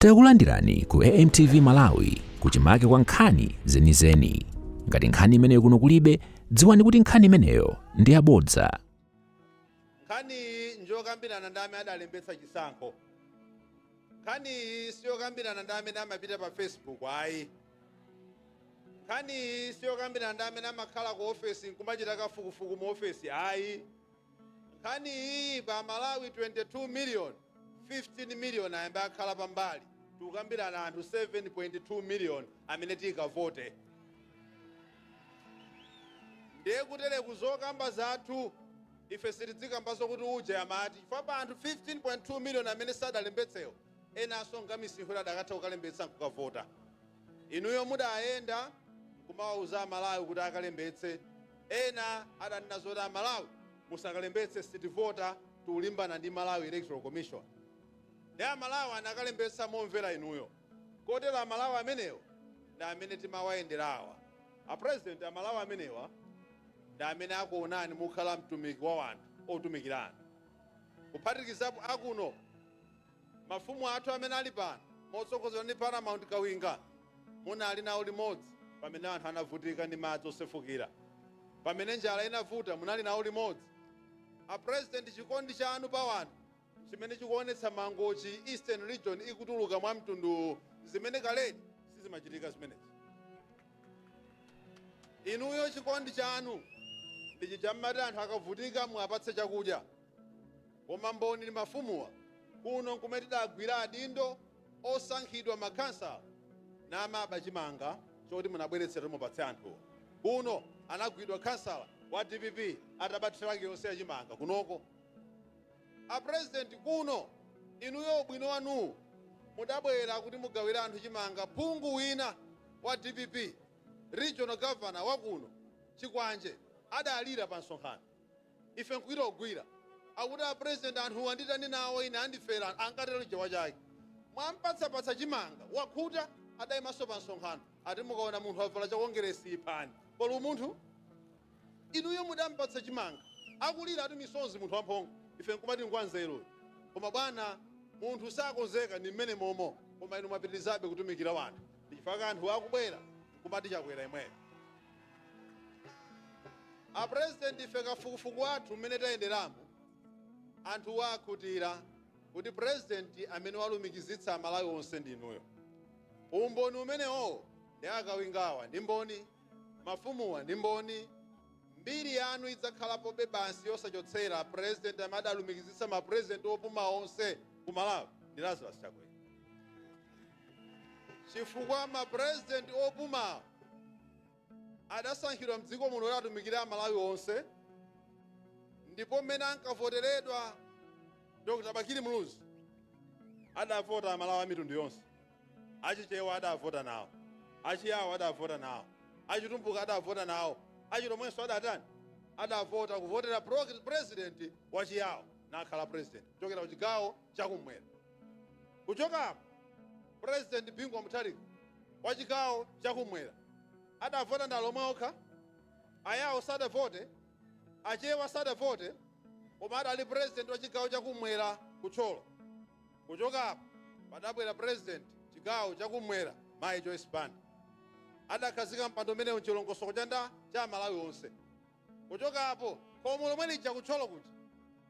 Takulandirani ku AMTV Malawi, kuchimake kwa nkhani zenizeni. Ngati nkhani imeneyo kuno kulibe, dziwani kuti nkhani imeneyo ndi yabodza. Nkhani iyi njokambirana ndi amene adalembetsa chisankho. Nkhani iyi siyokambirana ndi amene amapita pa Facebook, ayi. Nkhani iyi siyokambirana ndi amene amakhala ku ofesi nkumachita kafukufuku mu ofesi, ayi. Nkhani iyi pa Malawi 22 million, 15 million ayambe akhala pambali. Tikukambirana anthu 7.2 million amene tikavote. Ndiye kutere kuzokamba zathu, ife sitidzikambazo kuti uja amati, chifukwa pa anthu 15.2 million amene sadalembetsewo, enanso ngamisinkhu adakatha kukalembetsa nkukavota. Inuyo mudayenda kumawauza Amalawi kuti akalembetse. Ena adanena zoti, "Amalawi musakalembetse, sitivota, tikulimbana ndi Malawi Electoral Commission." Ndi Amalawi anakalembetsa momvera inuyo. Kotero Amalawi amenewo ndi amene timawayenderawa. A President, Amalawi amenewa ndi amene akuonani mukhala mtumiki wa wanthu otumikirana, kuphatikizapo akuno mafumu athu amene ali pano motsogozedwa ndi Paramount Kawinga. Munali nawo limodzi pamene anthu anavutika ndi madzi osefukira, pamene njala inavuta, munali nawo limodzi. A President, chikondi chanu pa wanthu chimene chikuonetsa Mangochi, Eastern Region ikutuluka mwa mtundu, zimene kaledi sizimachitika zimenezi. Inuyo chikondi chanu ndichi chammati anthu akavutika muapatse chakudya. Koma mboni ndi mafumuwa, kuno nkumene tidagwira adindo osankhidwa, makhansala, namaba chimanga choti munabweretsera mupatse anthuwo. Kuno anagwidwa khansala wa DPP ataba truck yonse ya chimanga kunoko. A President, kuno inuyo ubwino wanuwu mudabwera kuti mugawire anthu chimanga. Phungu wina wa DPP, regional governor wakuno, Chikwanje, adalira pa msonkhano. Ife nkuita kugwira, akuti, "A President, anthu anditani nawo ine, andifera," ankatero chichewa chake. Mwampatsapatsa chimanga, wakhuta, adayimanso pa msonkhano ati, "Mukaona munthu avala chakongeresi, iphani." Pali umunthu? Inuyo mudampatsa chimanga, akulira ati misonzi, munthu wamphongo. Ife nkumati ngwanzeruyo. Koma bwana, munthu sakonzeka ndi mmene momo. Koma inu mwapitirizabe kutumikira wanthu, ndichifukwa anthu akubwera nkumati Chakwera imweyo. A President, ife kafukufuku wathu mmene tayenderamo, anthu akhutira kuti president amene walumikizitsa Amalawi onse ndi inuyo. Umboni umenewo ndi akawingawa ndi mboni, mafumuwa ndi mboni. Mbiri yanu idzakhalapobe basi yosachotsera. President amene adalumikizitsa mapresident opuma onse ku Malawi ndi Lazarus Chakwera, chifukwa mapresident opuma adasankhidwa mdziko muno kuti atumikire Amalawi onse. Ndipo mmene ankavoteredwa Dr Bakili Muluzi, adavota Amalawi a mitundu yonse. Achichewa adavota nawo, Achiyawo adavota nawo, Achitumbuka adavota nawo, Achilomwenso adatani, adavota kuvotera president wachiyawo, nakhala president kuchokera ku chigawo chakumwera. Kuchokapo, President Bingu wa Mutharika wa chigawo chakumwera adavota ndi Alomwe okha? Ayawo sadavote? Achewa sadavote? Koma adali president wa chigawo chakumwera kutcholo. Kuchokapo padabwera president chigawo chakumwera, Mayi Joyce Banda, adakhazika mpando umenewu mchilongosoko cha cha Malawi onse. Kuchokapo, khomo lomwe lija kutcholo kuti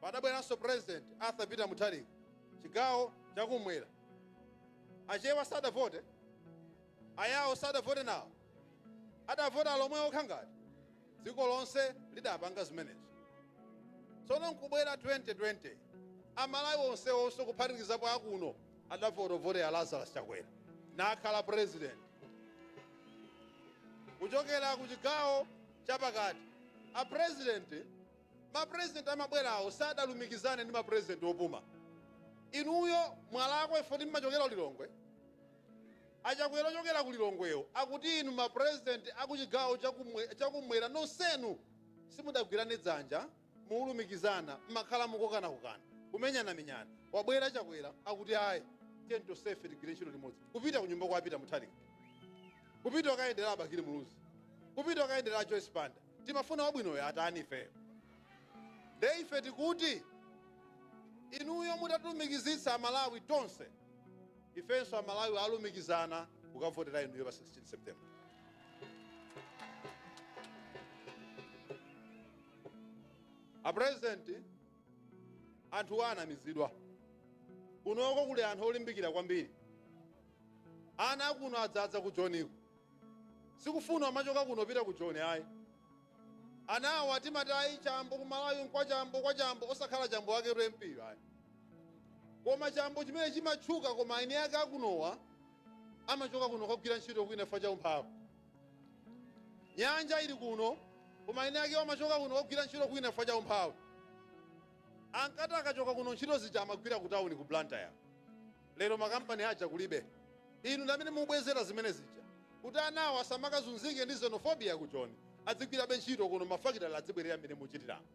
padabweranso President Arthur Peter Mutharika, chigawo chakumwera. Achewa sadavote? Ayawo sadavote nawo? Adavota Alomwe okha? Ngati dziko lonse lidapanga zimenezo. Tsono nkubwera 2020, Amalawi onse kuphatikizapo akuno adavota Lazarus Chakwera, nakhala president kuchokera ku chigawo chapakati. A President, mapresident amabwerawo sadalumikizane ndi mapresident opuma. Inuyo mwalakwa ifoti mmachokera ku Lilongwe. Achakwera ochokera ku Lilongwewo akuti inu mapresident akuchigawo chakumwera nonsenu simudagwirane dzanja, muulumikizana, mmakhala mukokanakokana, kumenyanamenyana. Wabwera Chakwera akuti, "Ayi, tiye tonsefe tigwire ntchito limodzi." Kupita kunyumba kwa Peter Mutharika, kupita ukayendera Abakili Muluzi, kupita ukayendera Joyce Banda. Timafuna wabwinoyo atani ifeyo? Nde ife tikuti inuyo mutatumikizitsa Amalawi tonse, Ifenso Amalawi alumikizana kukavotera inuyo pa 16 September. A President, anthu anamizidwa. Kunoko kuli anthu olimbikira kwambiri. Ana akuno adzadza ku Joniko. Sikufuna amachoka kuno pita ku Joni ayi. Anawa timati ayi, chambo ku Malawi nkwa chambo, kwa chambo, osakhala chambo wake MP ayi. Koma chambo chimene chimatchuka, koma eni ake akunowa amachoka kuno kagwira ntchito kwina chifukwa cha umphawi. Nyanja ili kuno, koma eni ake amachoka kuno kagwira ntchito kwina chifukwa cha umphawi. Ankati akachoka kuno, ntchito zija amagwira ku tawuni ku Blantyre. Lero makampani aja kulibe. Inu ndi amene mubwezera zimene zija kuti anawo asamakazunzike ndi xenophobia ku Joni, adzigwirabe ntchito kuno, mafakitale adzibwerera mmene muchitiramo.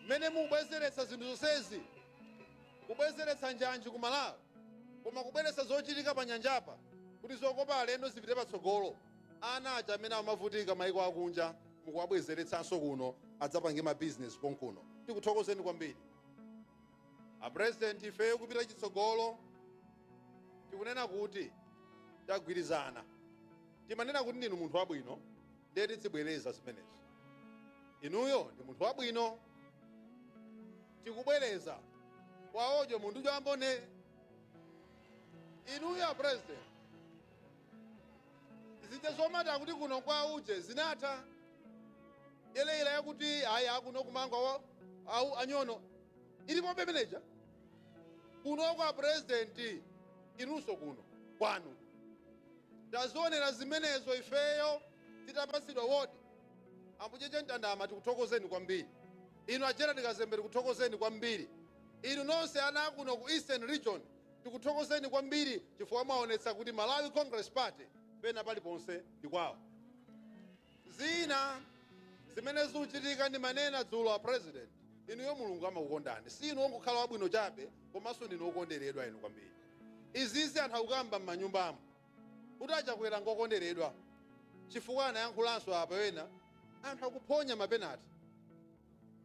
Mmene mubwezeretsa zinthu zonsezi, kubwezeretsa njanji ku Malawi, koma kubweretsa zochitika pa nyanjapa kuti zokopa alendo zipite patsogolo, ana aja amene amavutika maiko akunja mukuwabwezeretsanso kuno, adzapange mabizinesi konkuno. Tikuthokozeni kwambiri, A President. Ifeyo kupita chitsogolo tikunena kuti tagwirizana. Timanena kuti ndinu munthu wabwino, ndiye tizibwereza zimenezo. Inuyo ndi munthu wabwino, tikubwereza kwaojo munthu jambone. Inuyo, A President, zija zomati akuti kuno kwa uje zinatha. Yeleyila yakuti ayi, akuno kumangwa au anyono ilipobe meneja kuno kwa President. Inunso kuno kwanu tazionera zimenezo. Ifeyo titapatsidwa wodi, ambucheche Mtandama, tikuthokozeni kwambiri. Inu a Gerald Kazembe, tikuthokozeni kwambiri. Inu nonse ana akuno ku Eastern Region, tikuthokozeni kwambiri chifukwa mwaonetsa kuti Malawi Congress Party pena paliponse ndi kwawo. Zina zimene zikuchitika, ndimanena dzulo, a President, inuyo Mulungu amakukondani. Si inu ongokhala wabwino chabe, komanso ndinu okonderedwa inu kwambiri. Izizi anthu akukamba m'manyumbamo kuti aChakwera ngokonderedwa chifukwa anayankhulanso apa wena, anthu akuphonya mapenati,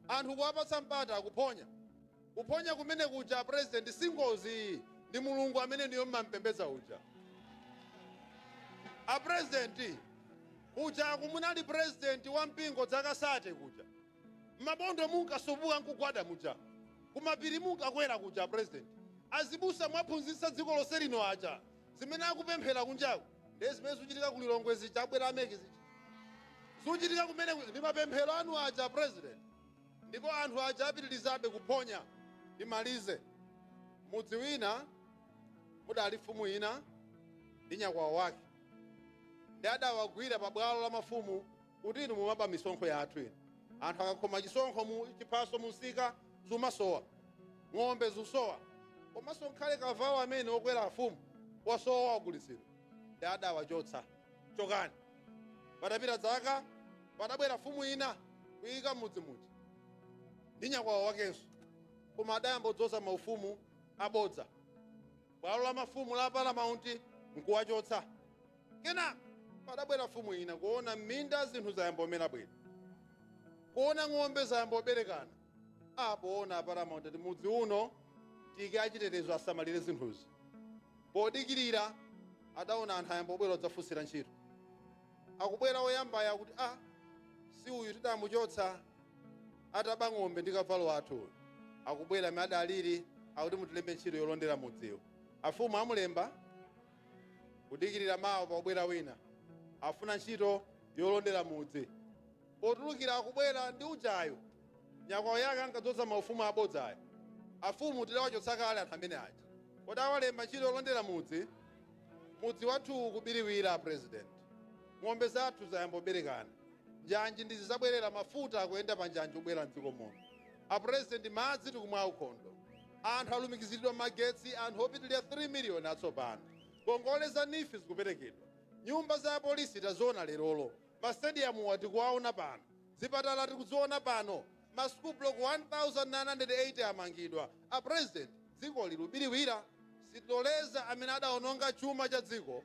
anthu kuwapatsa mpata akuphonya. Kuphonya kumene kuja, President, si ngozi, ndi Mulungu amene ndiyo mmampembedza uja. A President, kuja kumunali president wa mpingo zaka 30 kuja, mabondo munkasupuka nkugwada muja, kumapiri munkakwera kuja. President, azibusa mwaphunzitsa dziko lonse lino aja, zimene akupemphera kunjaku ndiye zimene zikuchitika ku Lilongwe zija, abwera a MEC zija, zikuchitika kumene ndi mapemphero anu aja, President. Ndipo anthu aja apitirizabe kuphonya. Ndimalize. Mudzi wina mudali mfumu ina ndi nyakwawa wake, ndi adawagwira pa bwalo la mafumu kuti, "Inu mumaba misonkho yathu. Inu anthu akakhoma chisonkho mu chiphaso musika zumasowa, ng'ombe zusowa, komanso nkhale kavalo amene okwera afumu wasowa, wagulitsidwa." Ndi adawachotsa, "Chokani." Patapita zaka, padabwera mfumu ina kuyika mudzi muja ndi nyakwawa wakenso, koma adayamba kudzoza maufumu abodza. Bwalo la mafumu la paramount nkuwachotsa. Kenaka padabwera mfumu ina, kuona m'minda zinthu zayamba kumera bwino, kuona ng'ombe zayamba kuberekana. Apoona paramount ati, "Mudzi uno tike achitetezo asamalire zinthuzi." Podikirira, adaona anthu ayamba kubwera kudzafunsira ntchito. Akubwera woyambayo akuti, "A, si uyu tidamuchotsa ataba ng'ombe ndi kavalo athu uyu?" Akubwera amene adaliri akuti, "Mutilembe ntchito yolondera mudziwo." Afumu amulemba. Kudikirira mawa, pakubwera wina, afuna ntchito yolondera mudzi. Potulukira, akubwera ndi ujayo, nyakwawa yake ankadzoza maufumu abodza aya. "Afumu, tidawachotsa kale anthu amene aja, kodi awalemba ntchito yolondera mudzi?" Mudzi wathu kubiriwira, President. Ng'ombe zathu zayamba kuberekana, njanji ndizi zabwerera, mafuta akuyenda pa njanji kubwera mdziko muno. A President, madzi tikumwa ukhondo, anthu alumikiziridwa magetsi, anthu opitilira 3 miliyoni atsopano, ngongole za NEEF zikuperekedwa, nyumba za apolisi taziona lerolo, mastadium tikuwaona pano, zipatala tikuziona pano, ma school block 1980 amangidwa. A President, dziko lilubiriwira. Sitiloleza amene adaononga chuma cha dziko,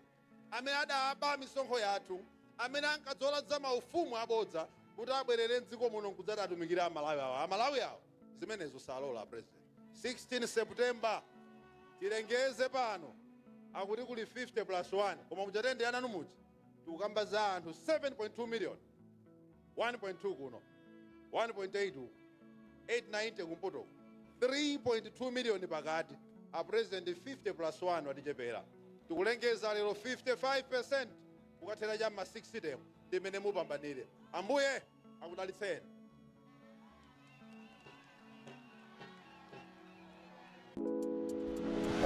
amene adaba misonkho yathu, amene ankadzoladza maufumu abodza kuti abwerere mdziko muno nkudzati atumikire Amalawi awo. Amalawi awo zimenezo salola. President, 16 September. Tilengeze pano, akuti kuli 50 plus 1, koma muchatende ananu muja tikukamba za anthu 7.2 million, 1.2 kuno, 1.8 uku, 890 kumpoto, 3.2 million pakati. A president, 50 plus 1 watichepera. Tikulengeza lero 55% kukathera cha ma 60 temo ndimene mupambanire. Ambuye akudalitseni.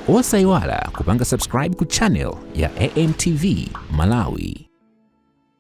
Osayiwala kupanga subscribe ku channel ya AMTV Malawi.